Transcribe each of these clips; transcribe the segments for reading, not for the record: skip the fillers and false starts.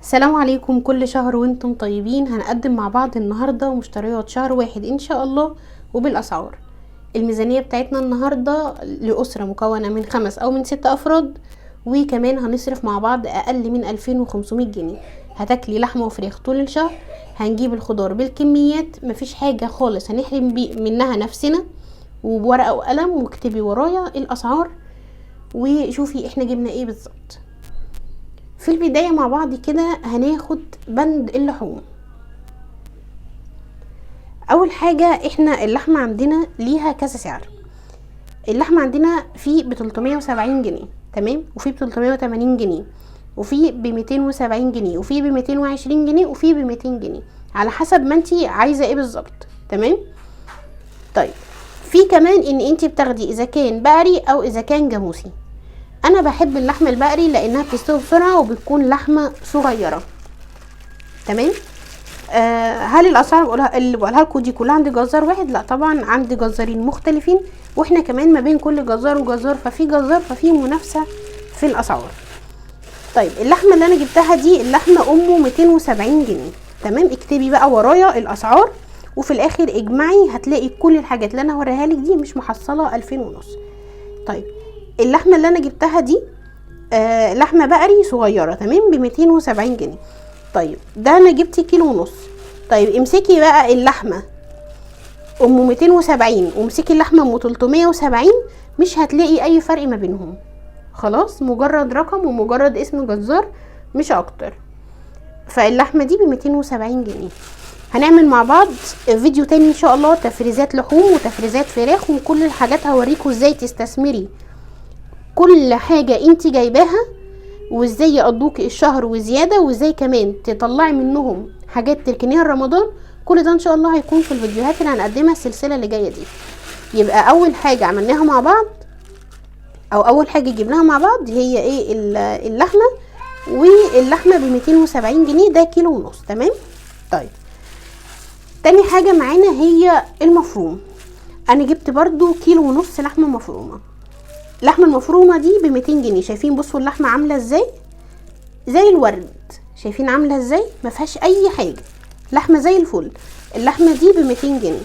السلام عليكم. كل شهر وانتم طيبين. هنقدم مع بعض النهاردة مشتريات شهر واحد ان شاء الله وبالاسعار. الميزانية بتاعتنا النهاردة لأسرة مكونة من 5 او من 6 افراد، وكمان هنصرف مع بعض اقل من 2500 جنيه. هتاكلي لحمة وفراخ طول الشهر، هنجيب الخضار بالكميات، مفيش حاجة خالص هنحرم بي منها نفسنا. وبورقة وقلم واكتبي ورايا الاسعار وشوفي احنا جبنا ايه بالظبط. في البداية مع بعض كده هناخد بند اللحوم. اول حاجة احنا اللحمة عندنا ليها كذا سعر. اللحمة عندنا في ب370 جنيه، تمام، وفي ب380 جنيه، وفي ب270 جنيه، وفي ب220 جنيه، وفي ب200 جنيه، على حسب ما انتي عايزة ايه بالظبط. تمام. طيب في كمان ان انتي بتاخدي اذا كان بقري او اذا كان جاموسي. انا بحب اللحمة البقري لانها بتستوي بسرعة وبتكون لحمة صغيرة. تمام. هل الاسعار اللي بقولها لكم دي كلها عند جزار واحد؟ لا طبعا، عند جزارين مختلفين، واحنا كمان ما بين كل جزار وجزار ففي جزار، ففي منافسة في الاسعار. طيب اللحمة اللي انا جبتها دي اللحمة امه 270 جنيه. تمام. اكتبي بقى ورايا الاسعار وفي الاخر اجمعي، هتلاقي كل الحاجات اللي انا هوريها لك دي مش محصلة 2500. طيب اللحمة اللي انا جبتها دي لحمة بقري صغيرة، تمام، ب270 جنيه. طيب ده انا جبت 1.5 كيلو. طيب امسكي بقى اللحمة ام 270 وامسكي اللحمة ام 370، مش هتلاقي اي فرق ما بينهم. خلاص، مجرد رقم ومجرد اسم جزار مش اكتر. فاللحمة دي ب270 جنيه. هنعمل مع بعض فيديو تاني ان شاء الله، تفريزات لحوم وتفريزات فراخ وكل الحاجات، هوريكم ازاي تستثمري كل حاجة انتي جايباها، وازاي يقضوكي الشهر وزيادة، وازاي كمان تطلعي منهم حاجات تركنيها رمضان. كل ده ان شاء الله هيكون في الفيديوهات اللي هنقدمها السلسلة اللي جاية دي. يبقى اول حاجة عملناها مع بعض، او اول حاجة جبناها مع بعض، هي ايه؟ اللحمة. واللحمة ب270 جنيه، ده 1.5 كيلو. تمام. طيب تاني حاجة معانا هي المفروم. انا جبت برضو 1.5 كيلو لحمة مفرومة. اللحمة المفرومة دي ب200 جنيه. شايفين؟ بصوا اللحمة عاملة ازاي، زي الورد. شايفين عاملة ازاي؟ ما فيهاش اي حاجة، لحمة زي الفل. اللحمة دي ب200 جنيه.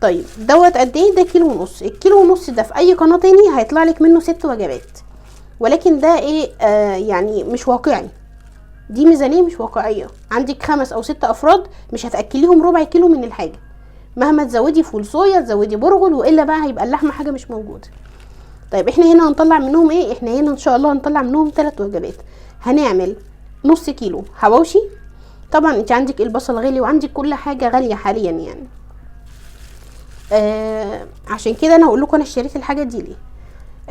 طيب دوت قد ايه؟ ده 1.5 كيلو. الكيلو ونص ده في اي قناة تاني هيطلع لك منه 6 وجبات، ولكن ده ايه؟ يعني مش واقعي، دي ميزانية مش واقعية. عندك 5 او 6 افراد مش هتأكليهم ربع كيلو من الحاجة، مهما تزودي فول صويا تزودي برغل، والا بقى هيبقى اللحمة حاجة مش موجودة. طيب احنا هنا هنطلع منهم ايه؟ احنا هنا ان شاء الله هنطلع منهم 3 وجبات. هنعمل نص كيلو حواوشي. طبعا انت عندك البصل غالي وعندك كل حاجة غالية حاليا يعني، عشان كده انا هقول لكم انا اشتريت الحاجة دي ليه.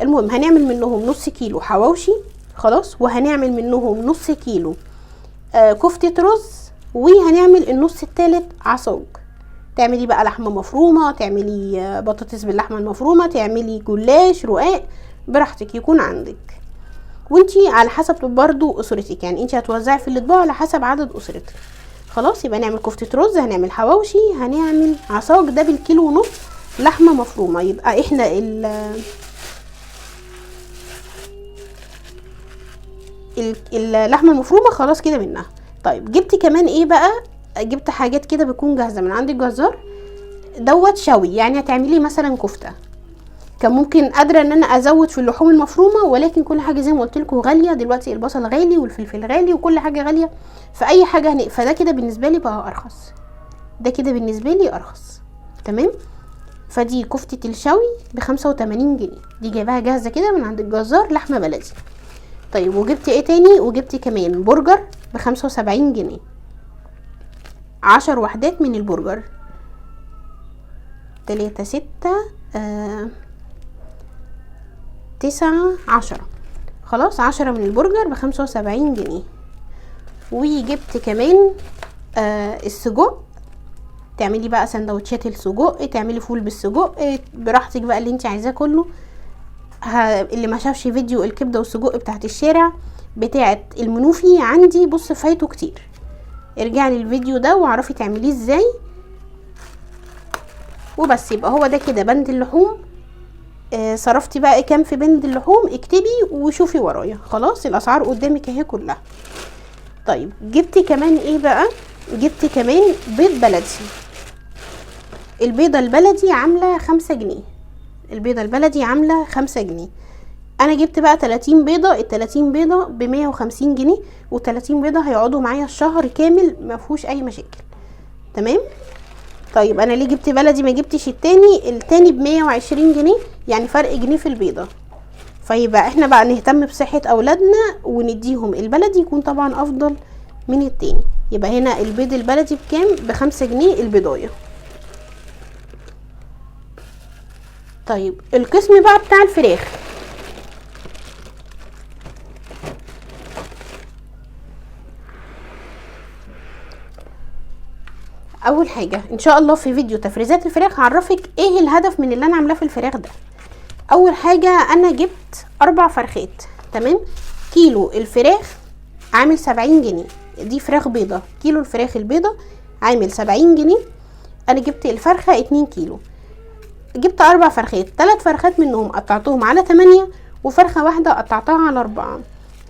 المهم هنعمل منهم نص كيلو حواوشي، خلاص، وهنعمل منهم نص كيلو كفتة رز، وهنعمل النص التالت عصاج. تعملي بقى لحمة مفرومة، تعملي بطاطس باللحمة المفرومة، تعملي جلاش، رقاق، براحتك يكون عندك. وانتي على حسب برضو اسرتك، يعني انتي هتوزعي في الاطباق على حسب عدد اسرتك. خلاص، يبقى نعمل كفتة رز، هنعمل حواوشي، هنعمل عصاج، ده بالكيلو ونص لحمة مفرومة. يبقى احنا اللحمة المفرومة خلاص كده منها. طيب جبت كمان ايه بقى؟ جبت حاجات كده بتكون جاهزة من عند الجزار دوت شوي، يعني هتعملي مثلا كفتة. كان ممكن قادرة ان انا ازود في اللحوم المفرومة، ولكن كل حاجة زي ما قلت لكم غالية دلوقتي، البصل غالي والفلفل غالي وكل حاجة غالية، فاي حاجة فده كده بالنسبة لي بقى ارخص، ده كده بالنسبة لي ارخص. تمام. فدي كفتة الشوي ب85 جنيه، دي جايباها جاهزة كده من عند الجزار، لحمة بلدي. طيب وجبت ايه تاني؟ وجبت كمان برجر ب75 جنيه، 10 وحدات من البرجر، 3 6 9 10، خلاص 10 من البرجر ب75 جنيه. وجبت كمان السجق، تعملي بقى سندوتشات السجق، تعملي فول بالسجق، براحتك بقى اللي انت عايزاه كله. اللي ما شافش فيديو الكبده والسجق بتاعت الشارع بتاعت المنوفي عندي، بص فايته كتير، ارجعي للفيديو ده واعرفي تعمليه ازاي. وبس، يبقى هو ده كده بند اللحوم. صرفتي بقى كام في بند اللحوم؟ اكتبي وشوفي ورايا. خلاص الاسعار قدامك اهي كلها. طيب جبت كمان ايه بقى؟ جبت كمان بيض بلدي. البيضة البلدي عاملة 5 جنيه، البيضة البلدي عاملة 5 جنيه. انا جبت بقى 30 بيضة، التلاتين بيضة بمية وخمسين جنيه، والتلاتين بيضة هيقعدوا معايا الشهر كامل ما فيهوش اي مشاكل. تمام. طيب انا ليه جبت بلدي ما جبتش التاني؟ التاني ب120 جنيه، يعني فرق جنيه في البيضة. فيبقى احنا بقى نهتم بصحة اولادنا ونديهم البلدي، يكون طبعا افضل من التاني. يبقى هنا البيض البلدي بكام؟ ب5 جنيه البيضاية. طيب القسم بقى بتاع الفراخ، اول حاجة ان شاء الله في فيديو تفريزات الفراخ هعرفك ايه الهدف من اللي انا عاملاه في الفراخ ده. اول حاجة انا جبت 4 فرخات، تمام. كيلو الفراخ عامل 70 جنيه، دي فراخ بيضة، كيلو الفراخ البيضة عامل 70 جنيه. انا جبت الفرخه 2 كيلو، جبت 4 فرخات، 3 فرخات منهم قطعتهم على 8، وفرخه واحدة قطعتها على 4.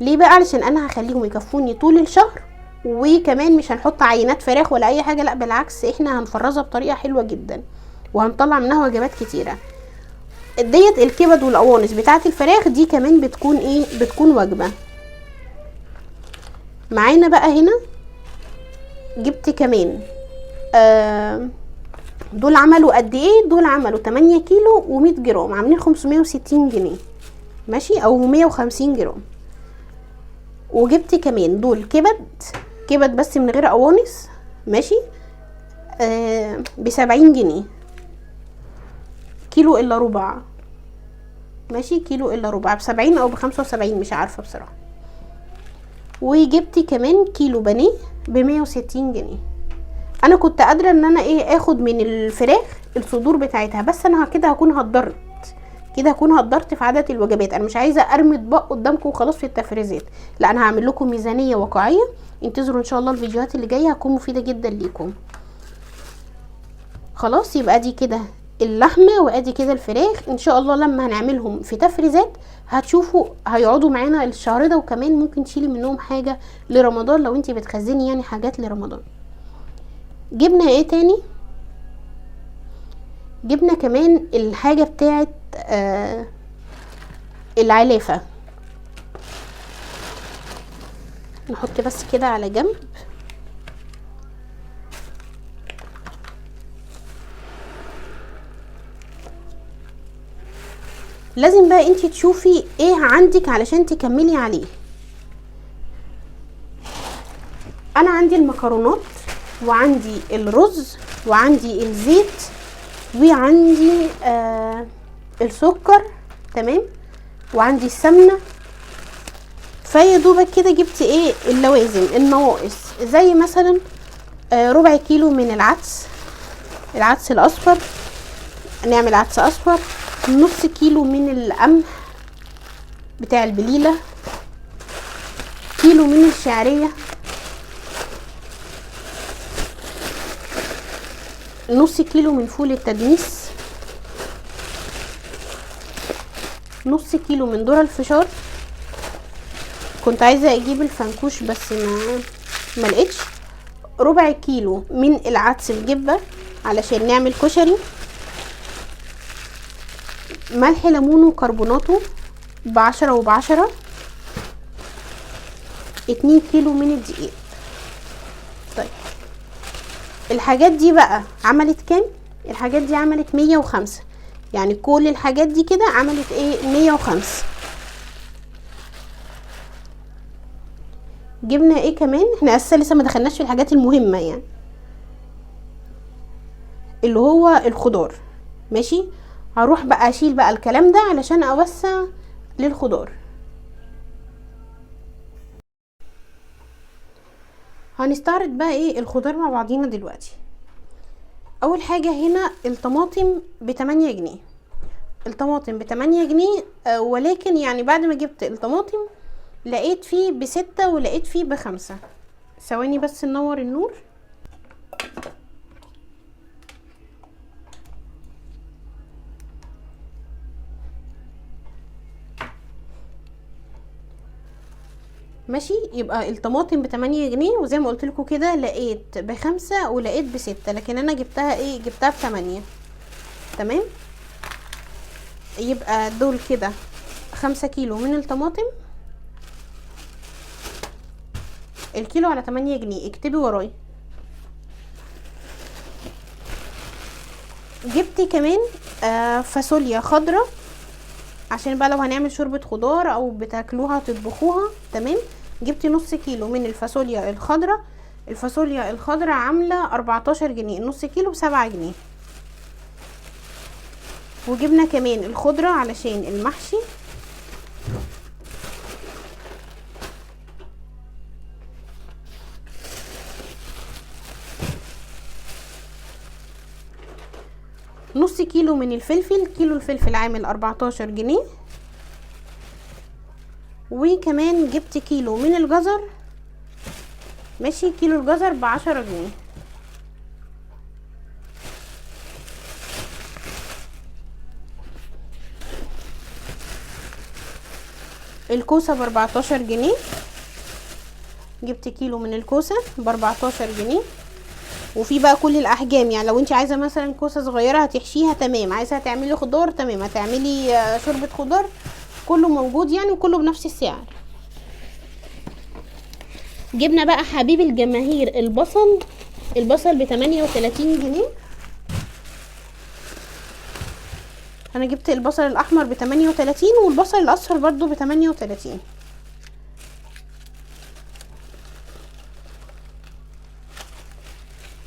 ليه بقى؟ علشان انا هخليهم يكفوني طول الشهر، وكمان مش هنحط عينات فراخ ولا اي حاجة، لا بالعكس احنا هنفرزها بطريقة حلوة جدا وهنطلع منها وجبات كتيرة. ديت الكبد والقوانص بتاعه الفراخ دي كمان بتكون ايه؟ بتكون وجبة معانا. بقى هنا جبت كمان دول عملوا قد ايه؟ دول عملوا 8 كيلو و100 جرام، عاملين 560 جنيه، ماشي، او 150 جرام. وجبت كمان دول كبد بس من غير قوانص، ماشي، ب70 جنيه، كيلو الا ربع، ماشي، كيلو الا ربع ب70 او ب75 مش عارفه بصراحة. وجبت كمان كيلو بانيه ب160 جنيه. انا كنت قادرة ان انا ايه اخد من الفراخ الصدور بتاعتها، بس انا كده هكون هتضرت، كده هكون هتضرت في عدد الوجبات. انا مش عايزه ارمي اطباق قدامكم وخلاص في التفريزات، لا انا هعمل لكم ميزانية واقعية. انتظروا ان شاء الله الفيديوهات اللي جاية هتكون مفيدة جدا ليكم. خلاص يبقى دي كده اللحمة وادي كده الفراخ. ان شاء الله لما هنعملهم في تفريزات هتشوفوا هيقعدوا معانا الشهر ده، وكمان ممكن تشيلي منهم حاجة لرمضان لو انتي بتخزني يعني حاجات لرمضان. جبنا ايه تاني؟ جبنا كمان الحاجة بتاعت العلافه، نحط بس كده على جنب. لازم بقى انتي تشوفي ايه عندك علشان تكملي عليه. انا عندي المكرونات وعندي الرز وعندي الزيت وعندي السكر، تمام، وعندي السمنة. فيا دوبك كده جبت ايه اللوازم النواقص، زي مثلا ربع كيلو من العدس، العدس الاصفر، نعمل عدس اصفر، نص كيلو من القمح بتاع البليله، كيلو من الشعرية، نص كيلو من فول التدميس، نص كيلو من ذره الفشار. كنت عايزه اجيب الفنكوش بس ما لقيتش. ربع كيلو من العدس الجبة علشان نعمل كشري، ملح ليمون وكربوناته ب10 وب10، 2 كيلو من الدقيق. طيب الحاجات دي بقى عملت كام؟ الحاجات دي عملت 105، يعني كل الحاجات دي كده عملت ايه؟ 105. جبنا ايه كمان؟ احنا اساسا لسه ما دخلناش في الحاجات المهمة، يعني اللي هو الخضار، ماشي. هروح بقى اشيل بقى الكلام ده علشان اوسع للخضار. هنستعرض بقى ايه الخضار مع بعضينا دلوقتي. اول حاجة هنا الطماطم ب8 جنيه، الطماطم ب8 جنيه، ولكن يعني بعد ما جبت الطماطم لقيت فيه ب6 ولقيت فيه ب5. ثواني بس ننور النور. ماشي. يبقى الطماطم ب8 جنيه، وزي ما قلت لكم كده لقيت ب5 ولقيت ب6، لكن انا جبتها ايه؟ جبتها ب8. تمام. يبقى دول كده 5 كيلو من الطماطم، الكيلو على 8 جنيه. اكتبي وراي. جبت كمان فاصوليا خضراء، عشان بقى لو هنعمل شوربة خضار او بتاكلوها تطبخوها. تمام. جبت نص كيلو من الفاصوليا الخضراء. الفاصوليا الخضراء عاملة 14 جنيه، النص كيلو ب7 جنيه. وجبنا كمان الخضرة علشان المحشي. نص كيلو من الفلفل، كيلو الفلفل عامل 14 جنيه. وكمان جبت كيلو من الجزر، ماشي، كيلو الجزر ب10 جنيه. الكوسة ب14 جنيه، جبت كيلو من الكوسة ب14 جنيه. وفي بقى كل الاحجام، يعني لو انت عايزه مثلا كوسة صغيرة هتحشيها تمام، عايزه هتعملي خضار تمام، هتعملي شوربة خضار، كله موجود يعني، وكله بنفس السعر. جبنا بقى حبيب الجماهير البصل، البصل ب38 جنيه. انا جبت البصل الاحمر ب38، والبصل الاصفر برضو ب38.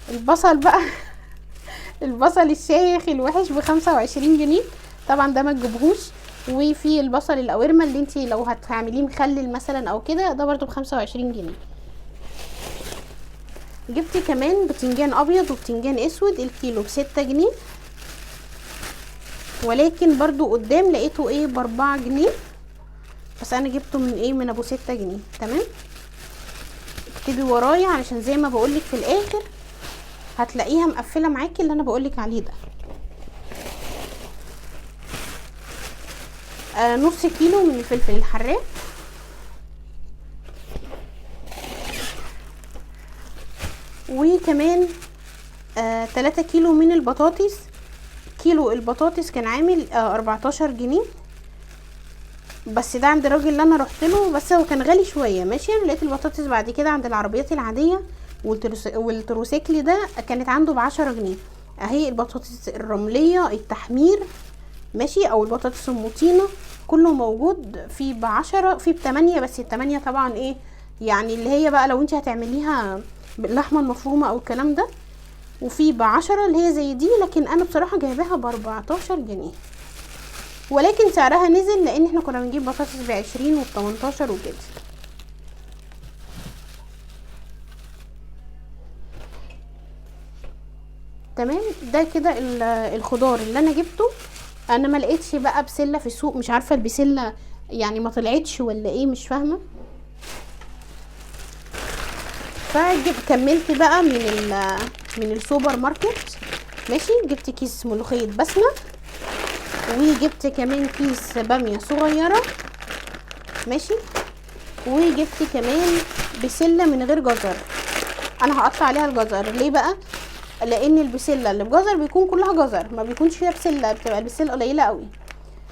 البصل بقى البصل الشيخ الوحش ب25 جنيه، طبعا ده ما تجيبهوش. وفي البصل القوارمه اللي انتي لو هتعمليه مخلل مثلا او كده، ده برضو ب25 جنيه. جبت كمان بتنجان ابيض وبتنجان اسود، الكيلو ب6 جنيه، ولكن برضو قدام لقيته ايه ب4 جنيه، بس انا جبته من ايه، من ابو 6 جنيه. تمام. اكتبي ورايا علشان زي ما بقولك في الاخر هتلاقيها مقفلة معاكي اللي انا بقولك عليه ده. نص كيلو من الفلفل الحراق، وكمان 3 كيلو من البطاطس. كيلو البطاطس كان عامل 14 جنيه، بس ده عند الراجل اللي انا رحت له، بس هو كان غالي شوية. ماشي. انا لقيت البطاطس بعد كده عند العربيات العادية والتروسيكل ده كانت عنده ب10 جنيه. اهي البطاطس الرملية التحمير، ماشي، او البطاطس المطينه، كله موجود، في ب10، في ب8، بس ال8 طبعا ايه يعني اللي هي بقى لو انت هتعمليها باللحمه المفرومه او الكلام ده، وفي ب10 اللي هي زي دي، لكن انا بصراحة جايباها ب14 جنيه، ولكن سعرها نزل لان احنا كنا بنجيب بطاطس ب20 وب18 وكده. تمام. ده كده الخضار اللي انا جبته. انا ما لقيتش بقى بسلة في السوق، مش عارفه البسله يعني ما طلعتش ولا ايه، مش فاهمه. فجبت كملت بقى من السوبر ماركت. ماشي. جبت كيس ملوخية بسمه، وجبت كمان كيس باميه صغيرة، ماشي، وجبت كمان بسلة من غير جزر. انا هقطع عليها الجزر ليه بقى؟ لان البسله اللي بجزر بيكون كلها جزر، ما بيكونش فيها بسلة، بتبقى البسله قليله قوي.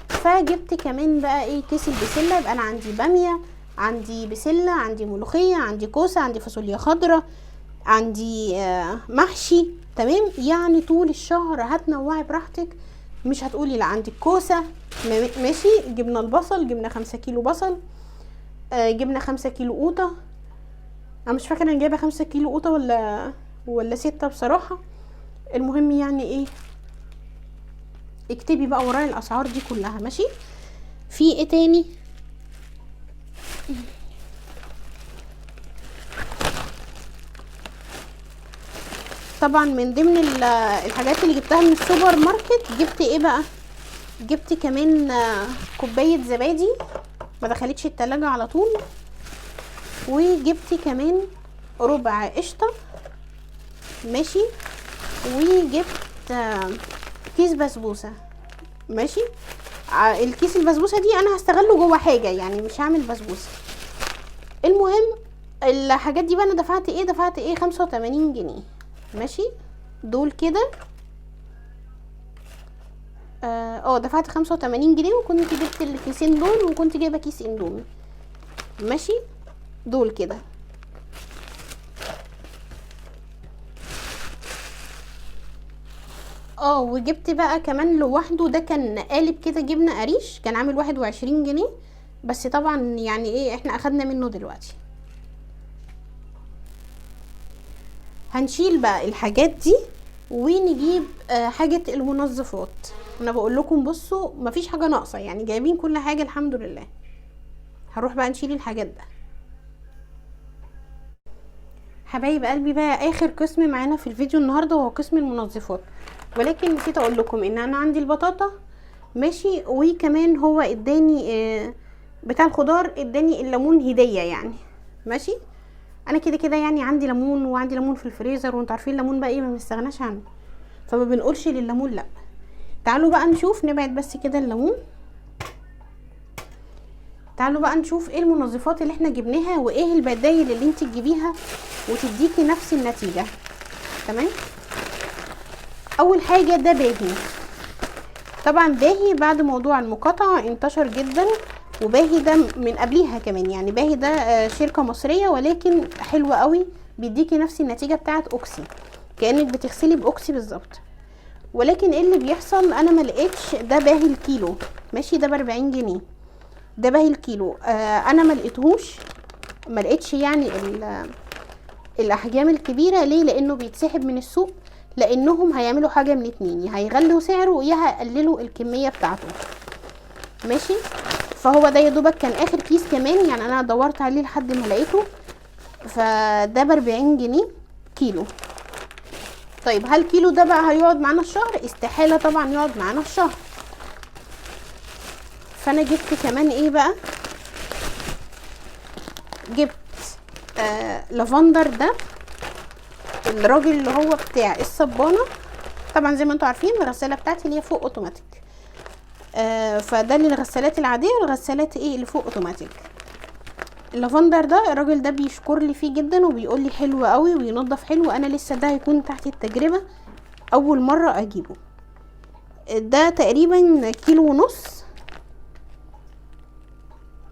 فجبت كمان بقى ايه كيس البسله. يبقى انا عندي باميه، عندي بسلة، عندي ملوخية، عندي كوسة، عندي فاصوليا خضراء، عندي محشي. تمام. يعني طول الشهر هتنوعي براحتك، مش هتقولي لا عندي الكوسه. ماشي. جبنا البصل، جبنا 5 كيلو بصل، جبنا 5 كيلو قوطه. انا مش فاكره انا جايبه 5 كيلو قوطه ولا 6 بصراحة. المهم يعني ايه، اكتبي بقى ورايا الاسعار دي كلها. ماشي. في ايه تاني؟ طبعا من ضمن الحاجات اللي جبتها من السوبر ماركت، جبت ايه بقى؟ جبت كمان كوباية زبادي ما دخلتش التلاجة على طول، وجبت كمان ربع قشطه، ماشي، وجبت كيس بسبوسه. ماشي. الكيس البسبوسه دي انا هستغله جوه حاجة، يعني مش هعمل بسبوسه. المهم الحاجات دي بقى انا دفعت ايه؟ دفعت ايه 85 جنيه. ماشي، دول كده دفعت 85 جنيه، وكنت جبت الكيسين دول، وكنت جايبه كيس اندومي. ماشي، دول كده. وجبت بقى كمان لوحده، ده كان قالب كده جبنه قريش، كان عامل 21 جنيه بس، طبعا يعني ايه احنا اخدنا منه دلوقتي. هنشيل بقى الحاجات دي ونجيب حاجة المنظفات. انا بقول لكم بصوا مفيش حاجة ناقصة، يعني جايبين كل حاجة الحمد لله. هروح بقى نشيل الحاجات ده. حبايب قلبي بقى اخر قسم معانا في الفيديو النهاردة وهو قسم المنظفات، ولكن نسيت اقول لكم ان انا عندي البطاطا ماشي، وكمان هو اداني بتاع الخضار اداني الليمون هدية يعني. ماشي، انا كده كده يعني عندي ليمون، وعندي ليمون في الفريزر، وانتوا عارفين الليمون بقى ايه، ما بنستغناش عنه، فما بنقولش لليمون لا. تعالوا بقى نشوف، نبعد بس كده الليمون. تعالوا بقى نشوف ايه المنظفات اللي احنا جبناها وايه البدايل اللي انت تجيبيها وتديكي نفس النتيجة. تمام، اول حاجة ده باهي. طبعا باهي بعد موضوع المقاطعة انتشر جدا، وباهي ده من قبليها كمان، يعني باهي ده شركة مصرية ولكن حلوة قوي، بيديكي نفس النتيجة بتاعت اوكسي، كأنك بتغسلي باوكسي بالظبط. ولكن ايه اللي بيحصل، انا ما لقيتش ده باهي الكيلو. ماشي، ده ب40 جنيه، ده باهي الكيلو. انا ما لقيتهوش، ما لقيتش يعني الاحجام الكبيرة. ليه؟ لانه بيتسحب من السوق، لانهم هيعملوا حاجة من اتنين، يا هيغلوا سعره يا هيقللوا الكمية بتاعته. ماشي، فهو ده يا دوبك كان اخر كيس كمان، يعني انا دورت عليه لحد ما لقيته، فده ب40 جنيه كيلو. طيب هل كيلو ده بقى هيقعد معانا الشهر؟ استحالة طبعا يقعد معانا الشهر. فانا جبت كمان ايه بقى، جبت لافندر. ده الراجل اللي هو بتاع الصبانة، طبعا زي ما انتوا عارفين الغسالة بتاعتي اللي هي فوق اوتوماتيك، فده للغسالات العادية، الغسالات ايه اللي فوق اوتوماتيك. اللافندر ده الراجل ده بيشكر لي فيه جدا وبيقول لي حلو قوي وينظف حلو. انا لسه ده هيكون تحت التجربة، اول مرة اجيبه. ده تقريبا كيلو ونص،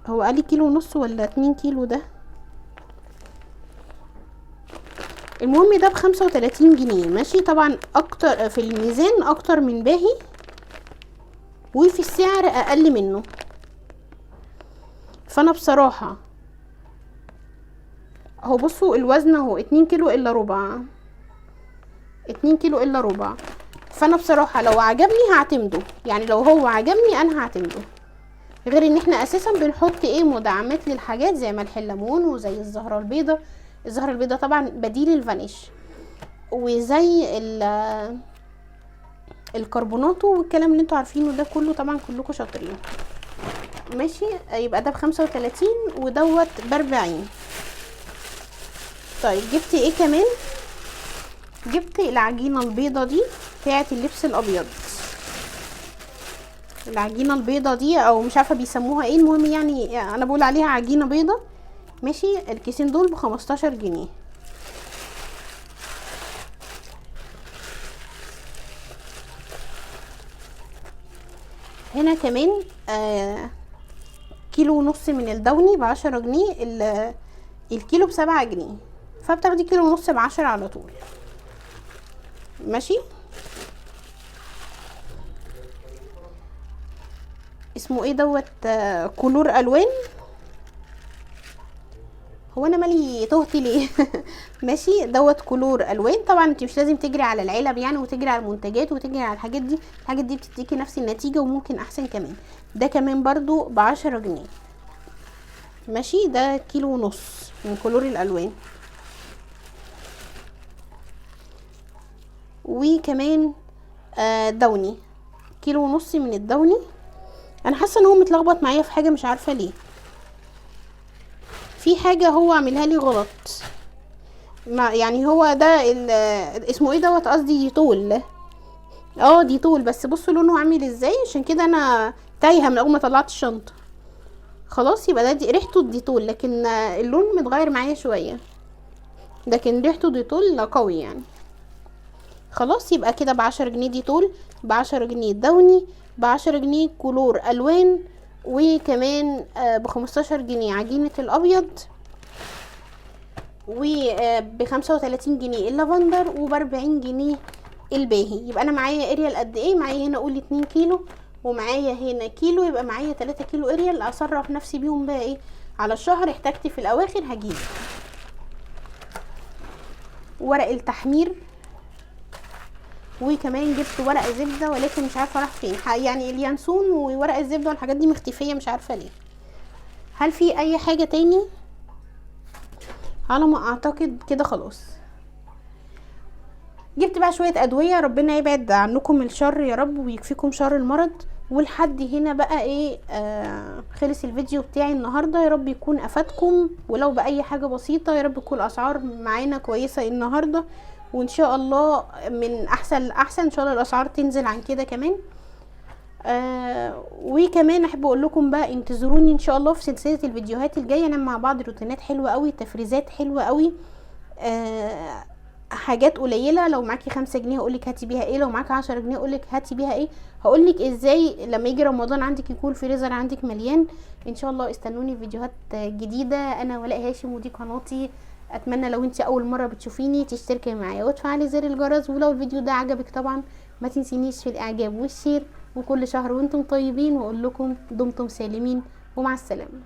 هو قال لي كيلو ونص ولا 2 كيلو ده. المهم ده ب35 جنيه. ماشي، طبعا اكتر في الميزان اكتر من باهي، وفي السعر اقل منه. فانا بصراحة اهو بصوا الوزن اهو 2 كيلو الا ربع، 2 كيلو الا ربع. فانا بصراحة لو عجبني هعتمده، يعني لو هو عجبني انا هعتمده. غير ان احنا اساسا بنحط ايه مدعمات للحاجات زي ملح الليمون وزي الزهرة البيضاء. الزهرة البيضاء طبعا بديل الفانيش، وزي الكربوناتو والكلام اللي انتوا عارفينه ده كله، طبعا كلكم شاطرين. ماشي، يبقى ده ب35 ودوت ب40. طيب جبت ايه كمان؟ جبت العجينة البيضة دي بتاعة اللبس الابيض، العجينة البيضة دي او مش عارفة بيسموها ايه، المهم يعني انا بقول عليها عجينة بيضة. ماشي، الكيسين دول ب15 جنيه. هنا كمان كيلو ونص من الدوني ب10 جنيه، الكيلو ب7 جنيه، فبتاخدي كيلو ونص ب10 على طول. ماشي، اسمه ايه دوت، كلور الوان. هو انا مالي تهتي ليه؟ ماشي، دوت كلور الوان. طبعا انت مش لازم تجري على العلب يعني، وتجري على المنتجات وتجري على الحاجات دي، الحاجات دي بتديكي نفس النتيجة وممكن احسن كمان. ده كمان برضو ب10 جنيه. ماشي، ده كيلو ونص من كلور الالوان. وكمان دوني، كيلو ونص من الدوني. انا حاسه ان هو متلخبط معايا في حاجة مش عارفه ليه، في حاجة هو عاملها لي غلط. ما يعني هو ده اسمه ايه دوت، قصدي ديتول. ديتول، بس بصوا لونه عامل ازاي، عشان كده انا تايهه من اول ما طلعت الشنطة. خلاص يبقى ده دي ريحته الديتول، لكن اللون متغير معايا شوية، لكن ريحته ديتول قوي يعني. خلاص يبقى كده ب10 جنيه ديتول، ب10 جنيه داوني، ب10 جنيه كلور الوان، وكمان ب15 جنيه عجينه الابيض، وب35 جنيه اللافندر، وب40 جنيه الباهي. يبقى انا معايا اريال قد ايه؟ معايا هنا قول 2 كيلو، ومعايا هنا كيلو، يبقى معايا 3 كيلو اريال اصرف نفسي بيهم بقى ايه على الشهر. احتاجت في الاواخر هجيب ورق التحمير، وكمان جبت ورق زبدة، ولكن مش عارفه راح فين، يعني اليانسون وورق الزبدة والحاجات دي مختفيه مش عارفه ليه. هل في اي حاجة تاني؟ على ما اعتقد كده خلاص. جبت بقى شوية ادوية، ربنا يبعد عنكم الشر يا رب ويكفيكم شر المرض. ولحد هنا بقى ايه خلص الفيديو بتاعي النهارده، يا رب يكون افادكم ولو باي حاجة بسيطة، يا رب تكون الاسعار معانا كويسة النهارده، وان شاء الله من احسن لاحسن، ان شاء الله الاسعار تنزل عن كده كمان. وكمان احب اقول لكم بقى انتظروني ان شاء الله في سلسلة الفيديوهات الجاية، نعمل مع بعض روتينات حلوة قوي، تفريزات حلوة قوي، حاجات قليله. لو معاكي 5 جنيه هقولك هاتي بيها ايه، لو معاكي 10 جنيه هقولك هاتي بيها ايه، هقولك ازاي لما يجي رمضان عندك يكون الفريزر عندك مليان ان شاء الله. استنوني في فيديوهات جديدة. انا ولاء هاشم ودي قناتي، اتمنى لو انت اول مرة بتشوفيني تشتركي معايا وتفعلي زر الجرس، ولو الفيديو ده عجبك طبعا ما تنسينيش في الاعجاب وال share. وكل شهر وانتم طيبين، واقول لكم دمتم سالمين ومع السلامة.